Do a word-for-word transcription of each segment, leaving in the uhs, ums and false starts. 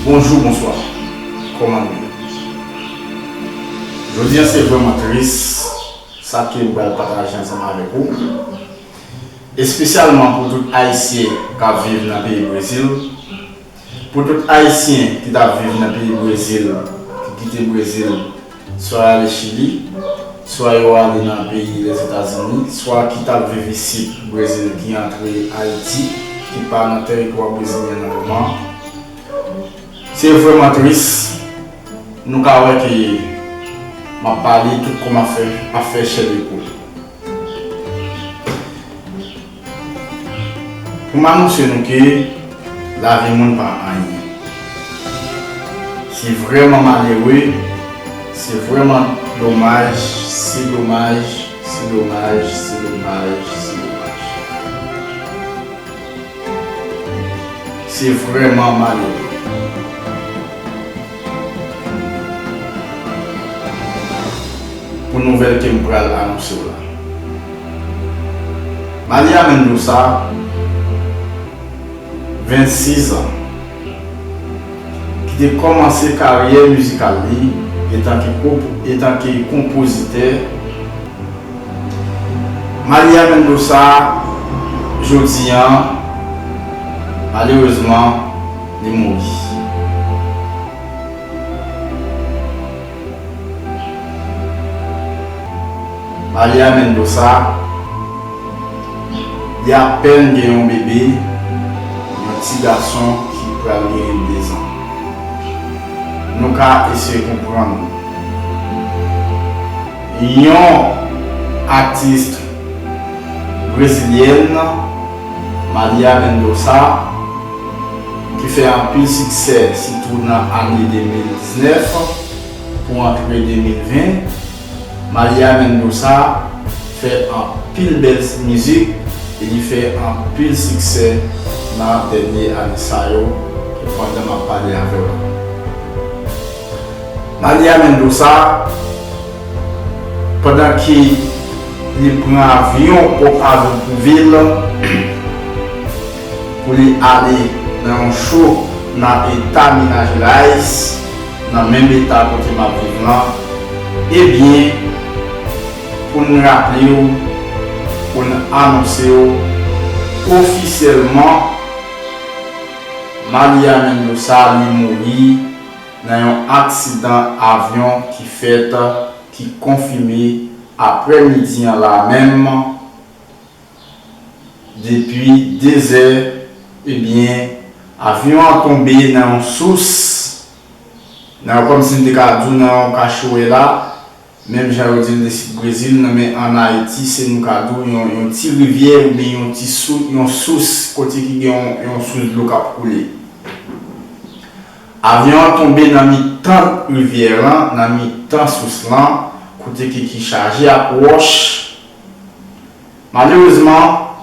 Bonjou, bonswa. Kòman nou ye? Jodi a se vrèman tris, sa ke m pral pataje ansanm avèk ou. Espesyalman pou tout Ayisyen k ap viv nan peyi Brezil. Pou tout Ayisyen ki t ap viv nan peyi Brezil, ki kite Brezil, swa y ale Chili, swa yo ale nan peyi Lèzetazini, swa ki t ap viv isit Brezil, ki antre Ayiti, ki pa nan tèritwa brezilyen nan moman. Se vrèman tris, nou ka wè ke m ap pale tout kò m ap fè, ap fè chè de poul. Pou m anonse nou ke lavi moun pa anyen. Se vrèman malere, se vrèman domaj, se domaj, se domaj, se domaj, se domaj. Se vrèman malere. Pou nouvèl ke m pral anonse w la. Malia Mendoza, vennsis an, ki te kòmanse karyè mizikal li etan ke konpo-, etan ke konpozitè, Malia Mendoza, jodi a, malerezman, li mouri. Malia Mendoza, li apèn gen yon bebe, yon ti gason ki pral genyen de zan. Nou ka eseye konprann yon atis brezilyèn, Malia Mendoza, ki fè anpil siksè, sitou nan ane de mil diznèf pou antre de mil ven. Malia Mendoza fè anpil bèl mizik e li fè anpil siksè nan dènye ane sa yo, pandan m ap pale avè w la. Malia Mendoza, pandan ke li pran avyon, pwòp avyon prive l, pou li ale nan yon cho nan eta Minas Gerais, nan menm eta kote m ap viv lan, ebyen, pou n raple w, pou n anonse w, ofisyèlman, Malia Mendoza, li mouri nan yon aksidan avyon ki fèt, ki konfime aprè midi an la menm, depi de zè, ebyen, avyon an tonbe nan yon sous, nan yon, kòmsi m te ka di w, nan yon kachowè la, menm jan yo di l nan sid Brezil, nan men ann Ayiti, se nou ka di w yon, yon ti rivyè oubyen yon ti sou, yon sous, kote ki gen yon, yon sous dlo k ap koule. Avyon an tonbe nan mitan rivyè lan, nan mitan sous lan, kote ki, ki chaje ak wòch. Malerezman,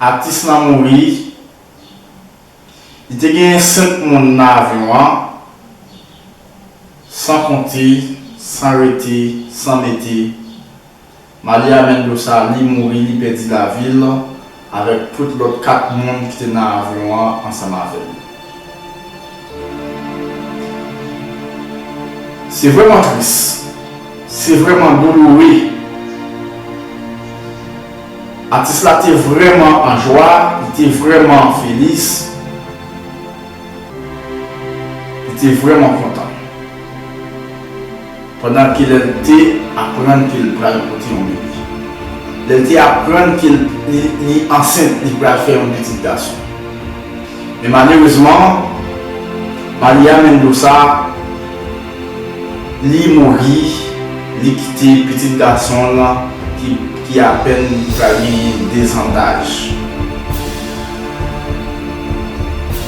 atis lan mouri. Li te genyen senk moun nan avyon an, san konte, san rete, san mete. Malia Mendoza, li mouri, li pèdi lavi l avèk tout lòt kat moun ki te nan avyon an ansanm avè l. Se vrèman tris. Se vrèman douloure. Atis la te vrèman an jwa, li te vrèman felis, li te vrèman kontan. Pandan ke lè l te aprann ke l pral pote yon bebe. Lè l te aprann ke l, li, li ansent, li pral fè yon pitit gason. Men malerezman, Malia Mendoza, li mouri, li kite pitit gason l ki, ki apèn pral genyen de zan daj.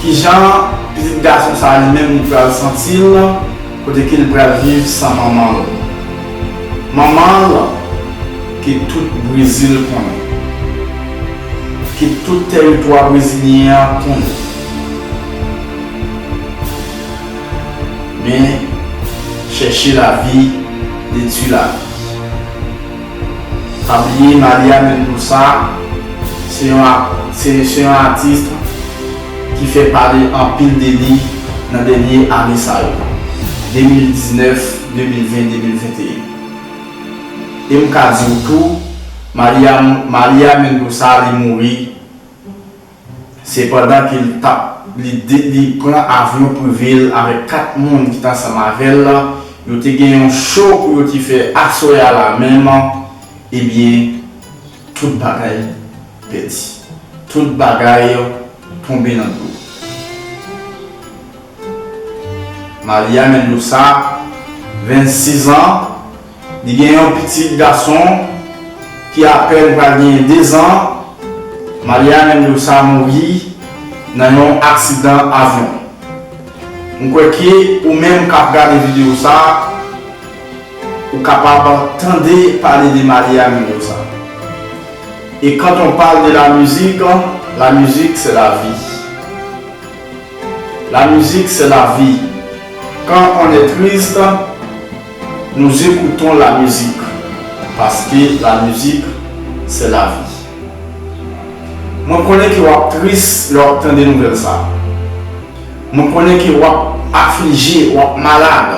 Kijan pitit gason sa a li menm li pral santi l? Kote ke l pral viv san manman l. Manman l ke tout Brezil konnen, ke tout tèritwa brezilyen an konnen. Men, chèche lavi detwi lavi. Pa bliye Malia Mendoza, se yon a-, se, se yon atis ki fè pale anpil de li nan dènye ane sa yo, de mil diznèf, de mil ven, de mil venteyen. E m ka di w tou, Maria, Maria Mendoza, li mouri, se pandan ke l t ap, li de-, li pran avyon prive l avèk kat moun ki t ansanm avè l, yo te gen yon show pou yo te fè aswè a la menm, ebyen, tout bagay pèdi. Tout bagay tonbe nan dlo. Maria Mendoza, vennsis an, li gen yon pitit gason ki apèn pral genyen de zan. Maria Mendoza mouri nan yon aksidan avyon. M kwè ke ou menm k ap gade videyo sa, ou kapab tande pale de Maria Mendoza. Et quand on parle de la musique, la musique c'est la vie. La musique c'est la vie. Quand on est triste, nous écoutons la musique. Parce que la musique c'est la vie. Mwen konnen ke w ap tris lè w ap tande nouvèl sa. Mwen konnen ke w ap aflije, w ap malad,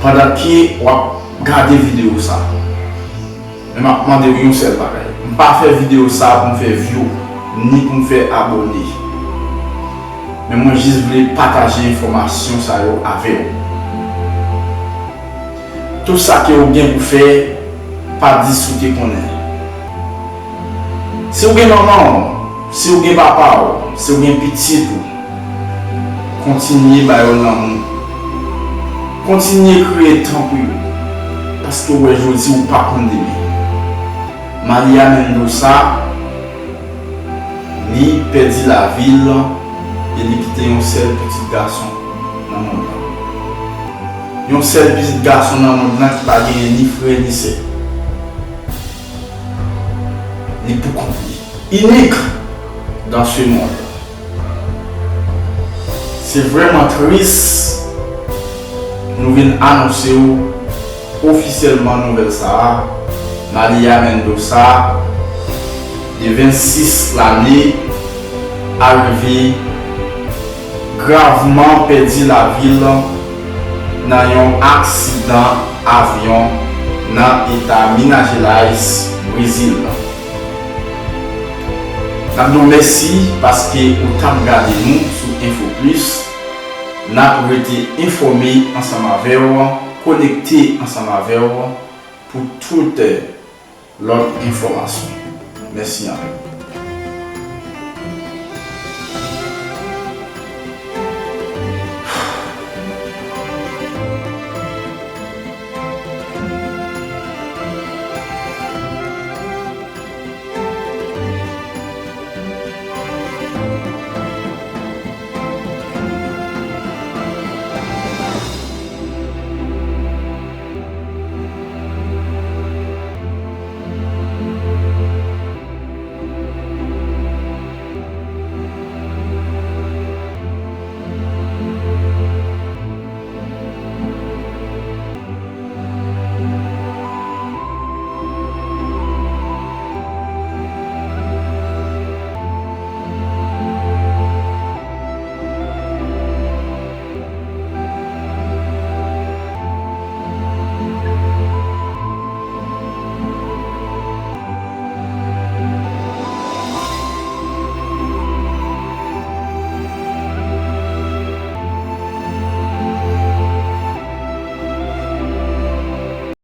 pandan ke w ap gade videyo sa. Men m ap mande w yon sèl bagay. M pa fè videyo sa pou m fè view, ni pou m fè abone. Men mwen jis vle pataje enfòmasyon sa yo avè w. Tout sa ke w gen pou fè, pa di si w te konnen. Si w gen manman w, si w gen papa w, si w gen pitit ou, kontinye ba yo lanmou. Kontinye kreye tan pou yo, paske w wè jodi ou pa konn demen. Maria Mendoza, li pèdi lavi l e li kite yon sèl pitit gason nan mond lan. Yon sèl pitit gason nan mond lan ki pa genyen ni frè ni sè. Li poukont li. Unique dans ce monde. Se vrèman tris. Nou vin anonse w ofisyèlman nouvèl sa a. Maria Mendoza, de vennsis lane, arive gravman pèdi lavi l nan yon aksidan avyon nan eta Minas Gerais, Brezil. N ap di w mèsi paske ou t ap gade nou sou Info Plus. N ap rete enfòme ansanm avè w, konekte ansanm avè w pou tout lòt enfòmasyon. Mèsi anpil.